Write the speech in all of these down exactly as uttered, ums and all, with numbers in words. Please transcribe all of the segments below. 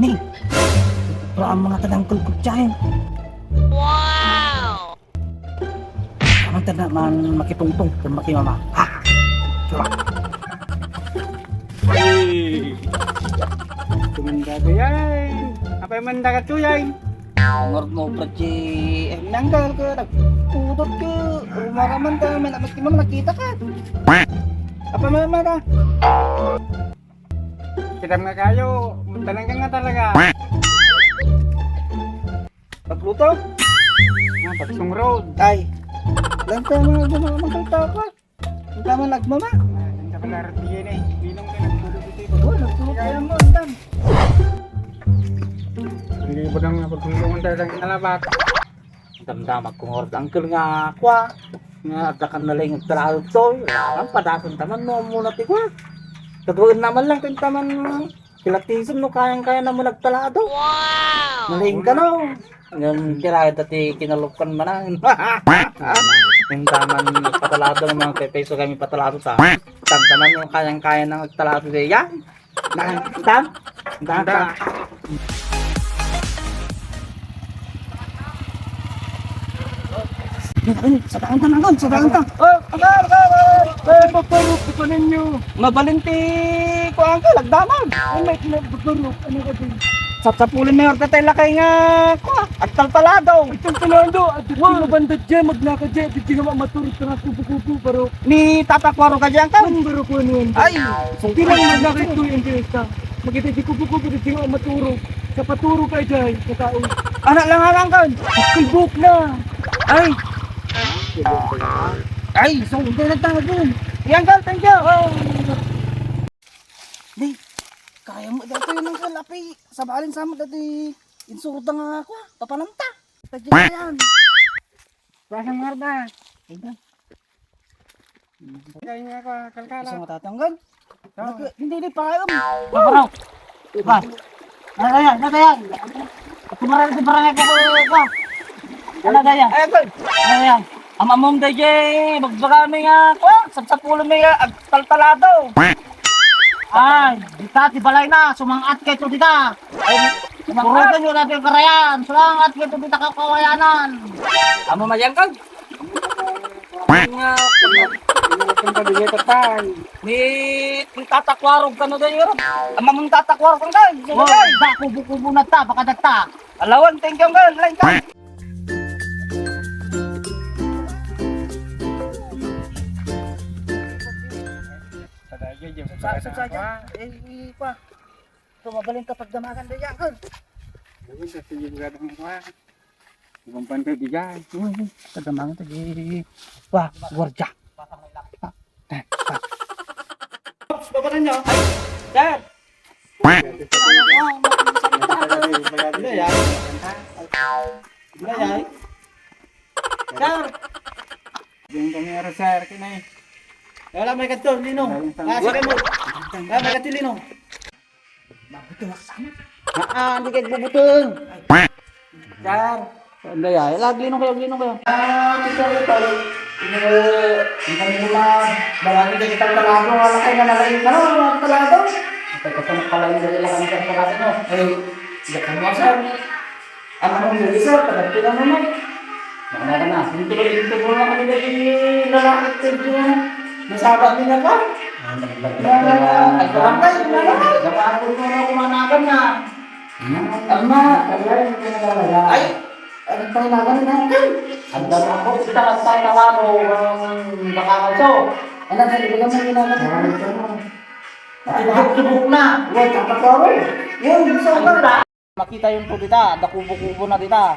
Ni, pero ang mga taga-uncle ko dyan. Wow! Ang taga man makitungtong kung makimama. Ha! Sura! Hey! Tumanda ka, yay! Apay man da ka, tuyay? Ngort mo, Bradji. Eh, nanggal ka, nagpudot ka. Umara man ka, man, man, man, nakita ka. Apa man, man, ah? Kita nga kayo, talaga nga talaga. Pagluto? Ah, pagsungro. Ay. Lang ka mga gumamang kalta pa. Ang tama nagmama. Ang tama na rin yan eh. Ninong ka nagtulog ito. Oh, nagtulog ka lang mo, ang dam. Hindi ba nang pagtulungan talaga ng alabat? Damdam ko nga, uncle nga, kwa, nga adda kan naling agtalado toy. Ang padasan taman mo muna ti kwa. Taguan naman lang kan taman, kilatison no kayang-kaya na mo nagtalado. Wow! Naling ka, no? Ngem, tirayo dati kinalupkan manan. Ang taman nagpatalado ng mga pepeso kami patalado ta. Tantaman no kayang-kaya na agtalado diyan. Nang, tam? Nang, Nang. Ay, sadakan ta, Angkol, sadakan ta. Oh, Angkol, Angkol, Angkol. Eh, paparok, papanin nyo. Mabalinti ko, Angkol, agdamag. Ay, may kinabagaro. Ano ka din? Sapsapulin mo yung tatay lakay nga, kwa, agtaltalado. Agtaltalado. At di mabanda dyan, magnaka dyan. Di nga maturog ka nga kubo-kubo, baro. Ni Tata Kuwaro ka dyan, Angkol? Ang baro ko ano yan. Ay, so, di lang magnaka ito yung direkta. Maganda di kubo-kubo, di nga maturog. Sa paturog ka dyan, sa tao. Anak lang nga, Angkol. Kalbok na. Ay. Ay, so, hindi na tayo dun. Yan, Angkol, thank you. Oh. Di, kaya mo dito yung Angkol, api. Sabalin sa mo dati, insurda nga ako, ah. Papananta. Tagyan yan. Basang nga ba? Ayan. Kaya nga ako, ah, kalkala. Gusto mo tatanggal? Oo. Hindi, hindi, pangayom. Bro. Ba? Ano na yan? Ano na yan? Tumara na si barangay ko, ko, ko. Ano na yan? Ayan, tol. Ano na yan? Amamom, D J, magbagami nga, ko, sapsapulo mi nga, agtaltalado. Ay, dita, ti balay na, sumangat kay to dita. Ay, sumangat. Purutan nyo natin yung karayan, sumangat kay to dita, kakawayanan. Amo, mayangkag. Nga, pag-, pag-, pag-, ni, ni Tata Kuwarog kano da, Yoro? Ama mong Tata Kuwarog kano da? Wow, da, kubo-kubo na ta, baka da ta. Alawan, thank you, Angkol. Lain ka. Sa, sa, sa, sa, eh, eh, pa. Ito, mabalin ka pagdamagan da yan, Angkol. Ayun, sa tingin nga ng kuha. Ibang banda di dyan. Uy, uy, kadamagan ta di. Wah, gwardiya. Ah, eh, ah. Ops, baba ninyo. Sir! Ano yan? Ano yan? Sir! Diyan kami, ara, sir, kinay. Wala, may kadto, Lino. Ah, sige mo. Ah, may kadto, Lino. Mabuto nga kasama. Ah, ah, hindi kayo bubutong. Sir. Hindi, ah. Lagi, Lino kayo, Lino kayo. Ah, kita ko pala. Hindi kami mga barangay na kitang talago. Wala kayo na nalayo. Ano, mga talago? Kapag ka sa magpalayo, dali lang kami sa talago, no? Ay, hindi ka mo, sir. Ang anong dali, sir? Taga pila naman? Nakalaga na. Yung tuloy, yung tuloy na kami dali, lalaki, sir, yun. Nasaba nila pa? Ah, naglaga na. Ay, barangay, wala naman. Dapat ako na kumanagan na. Ama. Ay, ang tawag na naman. Ang dami ako, kita ang tawag mo, ang nakakalso. Ano, sir, ibigay mo yung ginagawa mo. Tubok-tubok na. Wala, tapos ako. Yun, gusto ko ba? Makita yung po dita, da kubo-kubo na dita.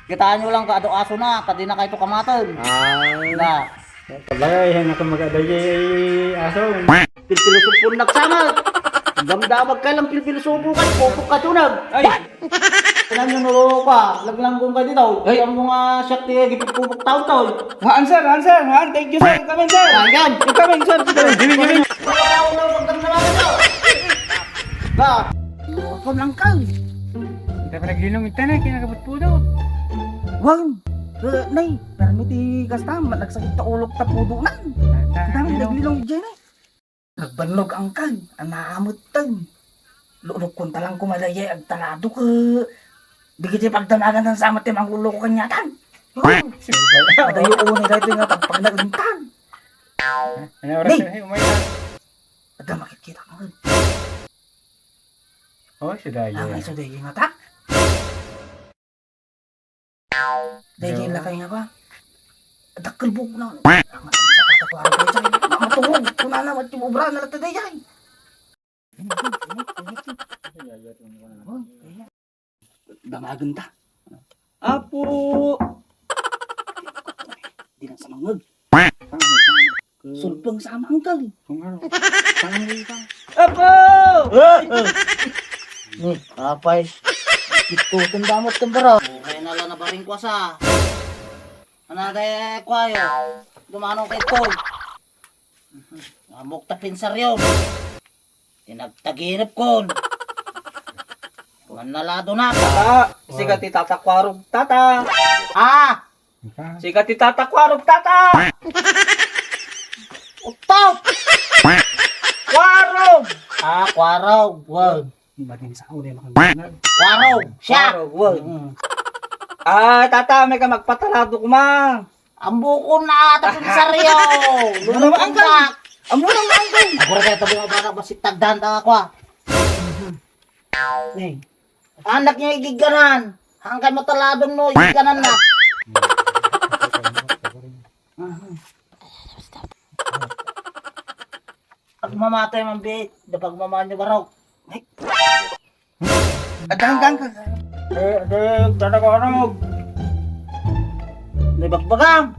Kitaan nyo lang ka, ado aso na, kadi na kayo to kamatag. Ah. Na. Talaga, yan ako mag-aday, aso. Pilpilosopo nagsamat. Damdamag ka lang, pilpilosopo ka, pupok ka tunag. Ay! Kailan yung nuro ka? Laglanggong ka dito. Ay! Ang mga siyak ti gipupok tao to. Haan, sir, haan, sir, haan. Thank you, sir. Incoming, sir. Ayan. Incoming, sir. Incoming, incoming. Wala, wala, wala, wala, wala. Ba? Huwag ko lang ka. Kita pa naglinong ita na, kinakabutpudot. Wag. Eh, nay, permi ti kasta, nagsakit ta ulok ta pudo na. Kita na, naglilong ijay na. Nagbannog ang kan, anaamot tan. Lulukon ta lang kumalay, agtalado ka. Di kita pagdanagan ng sama ti mangluloko kanyatan. Sino ba yan? Adayo unay daytoy nga pagpagnauntan. Ano oras Nay! Na, umay na? Adda makikita ka. Oh, si Daya. Ang iso daytoy nga ta? Daytoy lakay nga ba? Dakkel buok na. Ang sa katakuan daytoy. Mamatungog. Kunana, mat yung obra na lang daytoy. Damagen ta. Apo! Di na sa mangeg. Sulpeng sa amang kal. Apo! Eh, eh. Ni, apay. Ito, tanda mo, tembara. Ay, nala na baring kwasa. Ano, de, kwayo? Dumano kay Paul. Amok ta pinsaryo. Tinagtaginep kon. Mannalado na. Tata, siga ti tata kwarog, tata. Ah! Siga ti tata kwarog, tata. Utok! Kwarog! Ah, kwarog. Wow. Madin sa ako na yung makagana. Kwarog! Siya! Kwarog, wow. Mm. Ah, tata, may ka magpatalado kuma. Ang buko na ata kung saryo. Ano naman, Uncle? Ang buko na, Uncle. Agora kaya tabi nga baka basi tagdan ta ako, ah. Nay. Anak niya igiganan. Hangkay mo taladong no, igiganan na. Pag mamatay man, be, da pagmamaan niyo barok. Adanggang ka. Eh, eh, tatakuarog. May bagbagang.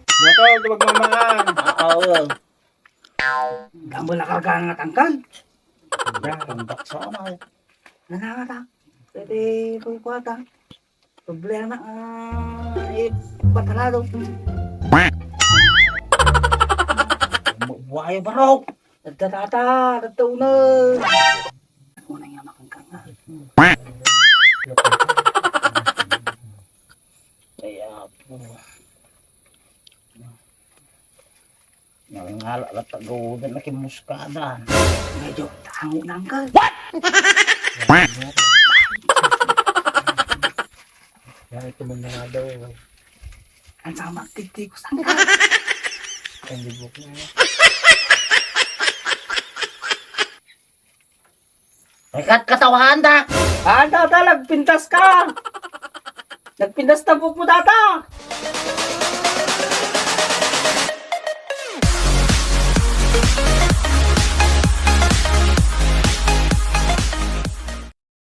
Dito, ito magmamaan. Ah, oo. Gambo na karga nga tangkal. Yan, ang bakso na. Nanakata. Pwede po yung kwata. Problema, ah, eh, patalado. Buhay barok. Nagtatata, nagtauna. Ako na nga makangkang. Kaya po. Nangala la tagudan na kimuskada. Medyo tango na, Uncle. What? Yan, ito mong nga daw. Ang sama, titi ko, Uncle. Ang libok na yan. Ay, kat-, katawahan da! Ah, tata, nagpintas ka! Nagpintas ta buhok mo, tata!